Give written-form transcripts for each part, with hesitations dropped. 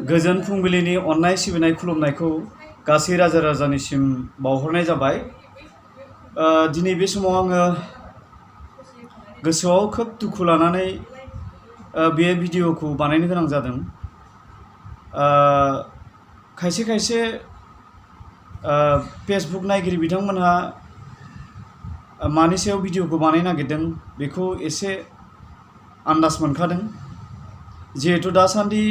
गोजोन फुंबिलिनि अननाय सिबिनाय खुलुमनायखौ गासै राजा राजानिसिम बावहरनाय जाबाय। दिनै बे समाव आङो गोसोआव खोब दुखु लानानै बे भिडिअखौ बानायनो गोनां जादों। खायसे खायसे फेसबुक नायगिरि बिथांमोनहा मानि सायाव भिडिअखौ बानायनो नागिरदों बेखौ एसे आन्दाज मोनखादों। जिहेतु दासान्दि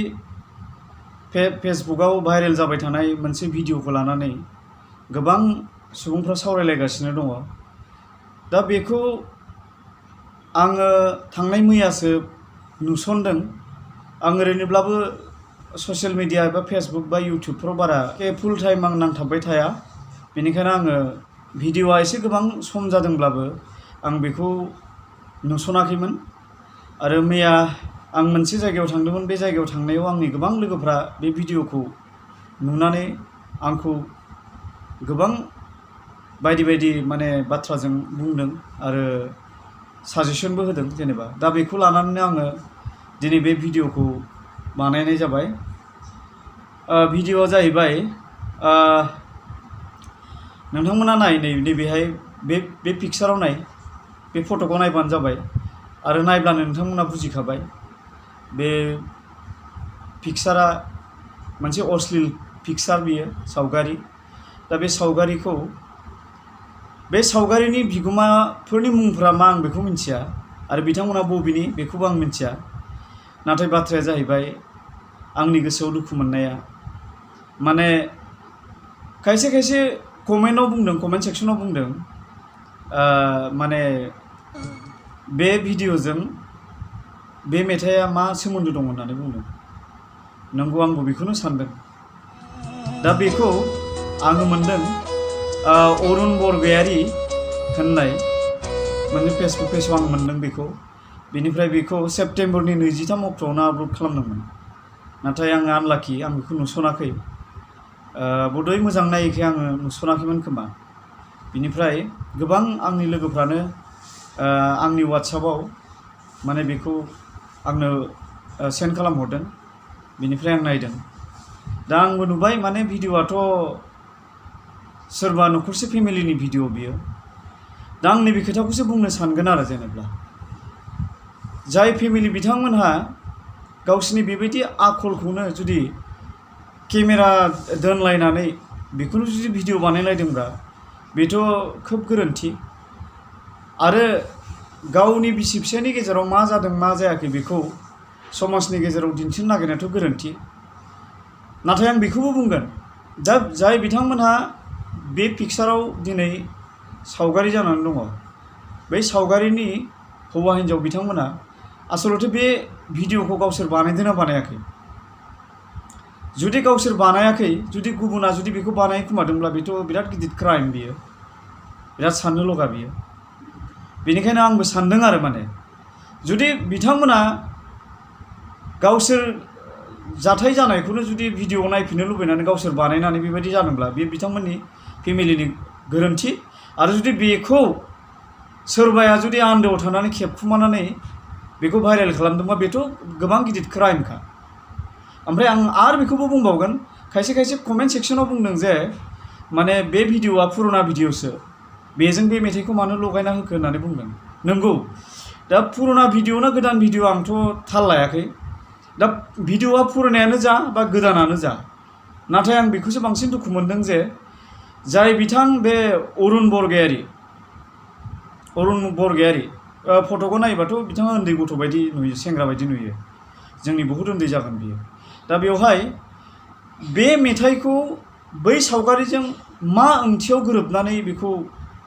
फेसबुकआव भाइरेल जाबाय थानाय मोनसे भिडिअखौ लानानै गोबां सुबुंफ्रा सावरायलायगासिनो दङ। दा बेखौ आङो थांनाय मैयासो नुसनदों। आं ओरैनोब्लाबो ससियेल मिडिया एबा फेसबुक बा इउटिउबफ्राव बारा फुल टाइम आं नांथाबबाय थाया। बेनिखायनो आङो भिडिअआ एसे गोबां सम जादोंब्लाबो आं बेखौ नुसनाखैमोन। आरो मैया आं मोनसे जायगायाव थांदोंमोन। बे जायगायाव थांनायाव आंनि गोबां लोगोफ्रा बे भिडिअखौ नुनानै आंखौ गोबां बायदि बायदि बाथ्राजों बुंदों आरो साजेसनबो होदों जेनेबा। दा बेखौ लानानैनो आङो दिनै बे भिडिअखौ बानायनाय जाबाय। भिडिअआ जाहैबाय नोंथांमोना नैबेहाय बे पिक्साराव नाय, बे फट'खौ नायबानो जाबाय आरो नायब्लानो नोंथांमोना बुजिखाबाय। बे पिक्सारा मोनसे अश्लील पिक्सार, बियो सावगारि। दा बे सावगारिनि बिगोमाफोरनि मुंफोरा मा आं बेखौ मिथिया आरो बिथांमोना बबेनि बेखौबो आं मिथिया। नाथाय बाथ्राया जाहैबाय आंनि गोसोआव दुखु मोननाया खायसे खायसे कमेन्ट सेक्सनाव बुंदों बे भिडिअजों बे मेथाइआ मा सोमोन्दो दं होननानै बुंदों। नंगौ, आंबो बेखौनो सानदों। दा बेखौ आङो मोनदों अरुण बरगयारी होननाय मोनसे फेसबुक पेजाव आं मोनदों बेखौ। बेनिफ्राय बेखौ सेप्तेम्बरनि 23 अक्ट'आवनो आपल'ड खालामदोंमोन। नाथाय आङो आनलाकि, आं बेखौ नुसनाखै। बधय मोजां नायैखाय आङो नुसनाखैमोन खोमा। बिनिफ्राय गोबां आंनि लोगोफ्रानो आंनि वाट्सएपआव बेखौ आंनो सेन्ड खालामहरदों। बिनिफ्राय आं नायदों। दा आंबो नुबाय भिडिअआथ' सोरबा न'खरसे फेमिलिनि भिडिअ बियो। दा आं नैबे खोथाखौसो बुंनो सानगोन आरो जेनेबा जाय फेमिलि बिथांमोनहा गावसिनि बेबायदि आखलखौनो जुदि केमेरा दोनलायनानै बेखौनो जुदि भिडिअ बानायलायदोंब्ला बेथ' खोब गोरोन्थि। आरो गावनि बिसि फिसायनि गेजेराव मा जादों मा जायाखै बेखौ समाजनि गेजेराव दिन्थिनो नागिरनायाथ' गोरोन्थि। नाथाय आं बेखौबो बुंगोन, दा जाय बिथांमोनहा बे पिक्साराव दिनै सावगारि जानानै दङ, बै सावगारिनि हौवा हिन्जाव बिथांमोना आसलथे बे भिडिअखौ गावसोर बानायदोंना बानायाखै। जुदि गावसोर बानायाखै, जुदि गुबुना जुदि बेखौ बानायखोमादोंब्ला बेथ' बिराद गिदिर क्राइम, बियो बिराद साननो लगा बियो। बेनिखायनो आंबो सानदों आरो जुदि बिथांमोना गावसोर जाथाय जानायखौनो जुदि भिडिअ नायफिननो लुबैनानै गावसोर बानायनानै बेबायदि जादोंब्ला बे बिथांमोननि फेमिलिनि गोरोन्थि। आरो जुदि बेखौ सोरबाया जुदि आन्दोआव थानानै खेबखुमानानै बेखौ भाइरेल खालामदोंबा बेथ' गोबां गिदिर क्राइमखा। ओमफ्राय आं आरो बेखौबो बुंबावगोन, खायसे खायसे कमेन्ट सेक्सनाव बुंदों जे बे भिडिअआ पुराना भिडिअसो, बेजों बे मेथाइखौ मानो लगायना होखो होननानै बुंदों। नंगौ, दा पुराना भिडिअ ना गोदान भिडिअ आंथ' थाल लायाखै। दा भिडिअआ पुरानायानो जा बा गोदानानो जा, नाथाय आं बेखौसो बांसिन दुखु मोनदों जे जाय बिथां बे अरुण बरगयारी फट'खौ नायोबाथ' बिथाङा उन्दै गथ' बायदि नुयो, सेंग्रा बायदि नुयो। जोंनि बहुद उन्दै जागोन बियो। दा बेवहाय बे मेथाइखौ बै सावगारिजों मा ओंथियाव गोरोबनानै बेखौ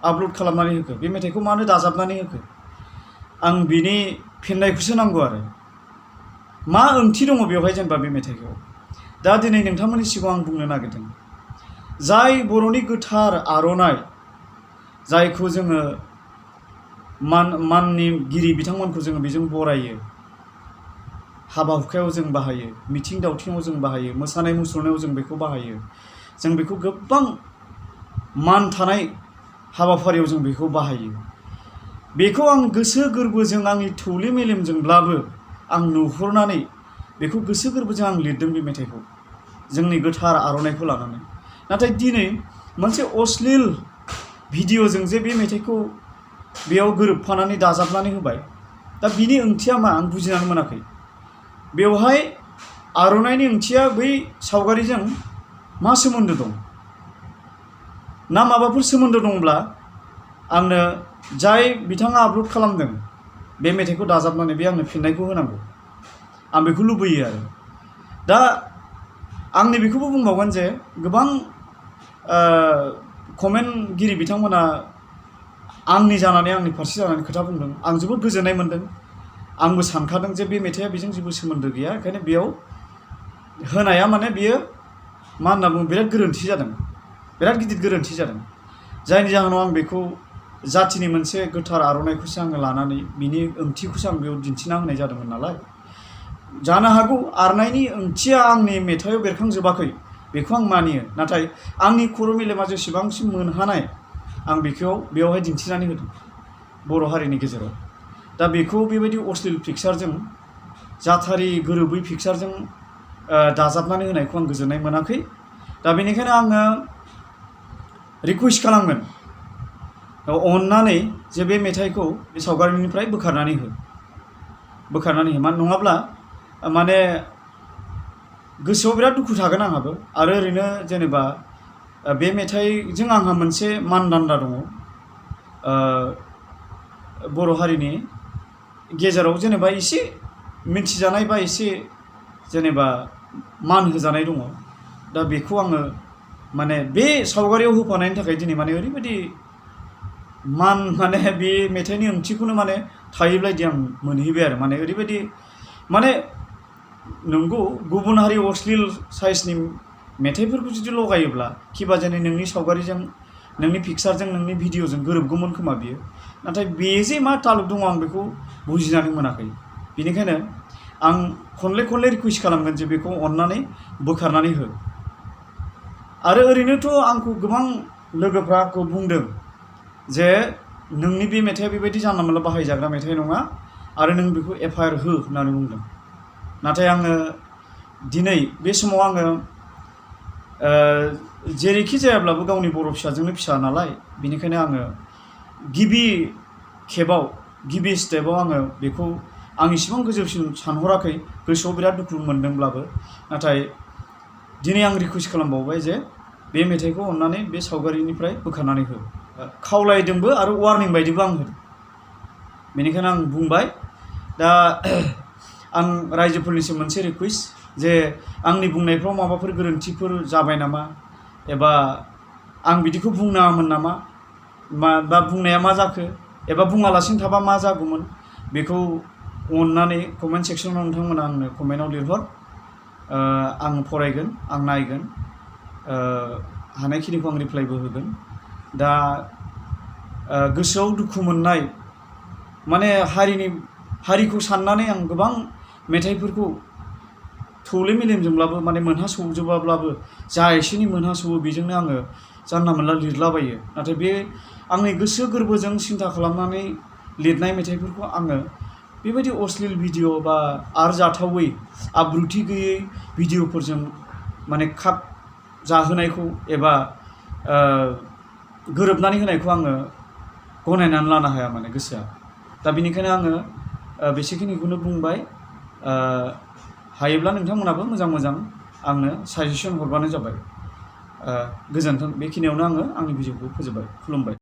आपल'ड खालामनानै होखो, बे मेथाइखौ मानो दाजाबनानै होखो, आं बिनि फिननायखौसो नांगौ। आरो मा ओंथि दङ बेवहाय जेनेबा बे मेथाइखौ। दा दिनै नोंथांमोननि सिगाङाव आं बुंनो नागिरदों, जाय बर'नि गोथार आर'नाइ, जायखौ जोङो माननिगिरि बिथांमोनखौ जोङो बेजों बरायो, हाबा हुखायाव जों बाहायो, मिथिं दावथिङाव जों बाहायो, मोसानाय मुसुरनायाव जों बेखौ बाहायो। जों बेखौ गोबां मान थानाय हाबाफारियाव जों बेखौ बाहायो। बेखौ आं गोसो गोरबोजों आंनि थौले मेलेमजोंब्लाबो आं नुहुरनानै बेखौ गोसो गोरबोजों आं लिरदों बे मेथाइखौ जोंनि गोथार आर'नाइखौ लानानै। नाथाय दिनै मोनसे अश्लील भिडिअ'जों जे बे मेथाइखौ बेयाव गोरोबफानानै दाजाबनानै होबाय, दा बिनि ओंथिया मा आं बुजिनानै मोनाखै। बेवहाय आर'नाइनि ओंथिया बै सावगारिजों मा सोमोन्दो दं, ना माबाफोर सोमोन्दो दंब्ला आंनो जाय बिथाङा आपल'ड खालामदों बे मेथाइखौ दाजाबनानै बे आंनो फिननायखौ होनांगौ, आं बेखौ लुबैयो आरो। दा आं नैबेखौबो बुंबावगोन जे गोबां कमेन्टगिरि बिथांमोना आंनि जानानै आंनि फारसे जानानै खोथा बुंदों, आं जोबोद गोजोननाय मोनदों। आंबो सानखादों जे बे मेथाइआ बेजों जेबो सोमोन्दो गैया, ओंखायनो बेयाव होनाया माने बियो मा होनना बुङो बिराद गोरोन्थि जादों, बिराद गिदिर गोरोन्थि जादों। जायनि जाहोनाव आं बेखौ जाथिनि मोनसे गोथार आर'नाइखौसो आङो लानानै बिनि ओंथिखौसो आं बेयाव दिन्थिना होनाय जादोंमोन नालाय। जानो हागौ आर'नाइनि ओंथिया आंनि मेथाइआव बेरखांजोबाखै, बेखौ आं मानियो। नाथाय आंनि खर' मेलेमा जेसेबांसिम मोनहानाय आं बेवहाय दिन्थिनानै होदों बर' हारिनि गेजेराव। दा बेखौ बेबायदि अश्लील पिक्सारजों, जाथारि गोरोबै पिक्सारजों दाजाबनानै होनायखौ आं गोजोननाय मोनाखै। दा बेनिखायनो आङो रिकुवेस्ट खालामगोन, अननानै जे बे मेथाइखौ बे सावगारिनिफ्राय बोखारनानै हो। नङाब्ला माने गोसोआव बिराद दुखु थागोन आंहाबो। आरो ओरैनो जेनेबा बे मेथाइजों आंहा मोनसे मानदान्दा दङ बर' हारिनि गेजेराव, जेनेबा एसे मिन्थिजानाय बा एसे जेनेबा मान होजानाय दङ। दा बेखौ आङो माने बे सावगारियाव होफानायनि थाखाय दिनै माने ओरैबायदि माने बे मेथाइनि ओंथिखौनो माने थायोब्लायदि आं मोनहैबाय आरो। माने ओरैबायदि माने नंगौ गुबुन हारि अश्लील साइजनि मेथाइफोरखौ जुदि लगायोब्ला किबा जेने नोंनि सावगारिजों, नोंनि पिक्सारजों, नोंनि भिडिअ'जों गोरोबगौमोन खोमा बियो। नाथाय बे जे मा तालुक दङ आं बेखौ बुजिनानै मोनाखै। बेनिखायनो आं खनले रिकुवेस्ट खालामगोन जे बेखौ अननानै बोखारनानै हो। आरो ओरैनोथ' आंखौ गोबां लोगोफ्रा आंखौ बुंदों जे नोंनि बे मेथाइआ बेबायदि जानला मोनला बाहायजाग्रा मेथाइ नङा आरो नों बेखौ FIR हो होननानै बुंदों। नाथाय आङो दिनै बे समाव आङो जेरैखि जायाब्लाबो गावनि बर' फिसाजोंनो फिसा नालाय, बेनिखायनो आङो गिबि स्टेपाव आङो बेखौ आं इसिबां गोजौसिन सानहराखै, गोसोआव बिराद दुखु मोनदोंब्लाबो। नाथाय दिनै आं रिकुवेस्ट खालामबावबाय जे बे मेथाइखौ अननानै बे सावगारिनिफ्राय बोखारनानै हो। खावलायदोंबो आरो वार्निं बायदिबो आं होदों। बेनिखायनो आं बुंबाय। दा आं रायजोफोरनिसिम मोनसे रिकुवेस्ट जे आंनि बुंनायफ्राव माबाफोर गोरोन्थिफोर जाबाय नामा, एबा आं बिदिखौ बुंनाङामोन नामा, बा बुंनाया मा जाखो, एबा बुङालासिनो थाबा मा जागौमोन, बेखौ अननानै कमेन्ट सेक्सनाव नोंथांमोना आंनो कमेन्टआव लिरहर। आं फरायगोन, आं नायगोन, हानायखिनिखौ आं रिप्लाइबो होगोन। दा गोसोआव दुखु मोननाय माने हारिखौ साननानै आं गोबां मेथाइफोरखौ थौले मेलेमजोंब्लाबो माने मोनहासौजोबाब्लाबो जा एसेनि मोनहासौवो बेजोंनो आङो जानला मोनला लिरलाबायो। नाथाय बे आंनि गोसो गोरबोजों सिन्था खालामनानै लिरनाय मेथाइफोरखौ आङो बेबायदि अश्लील भिडिअ' बा आरजाथावै आब्रुथि गैयै भिडिअ'फोरजों माने खाब जाहोनायखौ एबा गोरोबनानै होनायखौ आङो गनायनानै लानो हाया माने गोसोआ। दा बेनिखायनो आङो बेसेखिनिखौनो बुंबाय। हायोब्ला नोंथांमोनाबो मोजां आंनो साजेसन हरबानो जाबाय। गोजोन्थों। बेखिनियावनो आङो आंनि भिडिअ'खौ फोजोबबाय। खुलुमबाय।